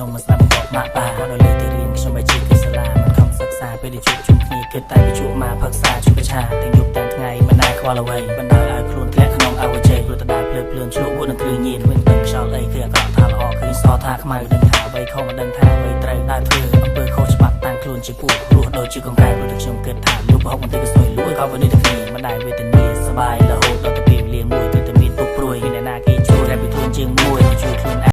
ខ្ញុំមិនស្ដាប់បង្គាប់ម៉ាក់ប៉ាគាត់នៅលើទីរៀនខ្ញុំបែរជាគឺសាលាមិនខំសិក្សាពេលដែលជួបជុំគ្នាគិតតែពីជួបមកផឹកសាជួបប្រឆាទាំងយប់ទាំងថ្ងៃមិនដែលខ្វល់អ្វីបណ្ដោយឲ្យខ្លួនធ្លាក់ក្នុងអវជ័យព្រោះតដែលភ្លើភ្លឿនឆ្លក់វក់នឹងគ្រឿងញៀនមិនដឹងខ្យល់អីគឺអាក្រក់ថាល្អឃើញសថាខ្មៅដឹងថាអ្វីខុសមិនដឹងថាអ្វីត្រូវដើរធ្វើអំពើខុសច្បាប់តាំងខ្លួនជាពួករស់ដូចជាកង្កែព្រោះតែខ្ញុំគិតថាលុបហុកបន្តិចក៏សុយលួយក៏វិញដូចគ្នាមិនដែលវេទនាសบายរហូតដល់ទៅពេលវេលាមួយត្រូវតែមានទុកព្រួយមានអ្នកណាគេជួយតែពីខ្លួនជាងមួយជួយខ្លួនឯង។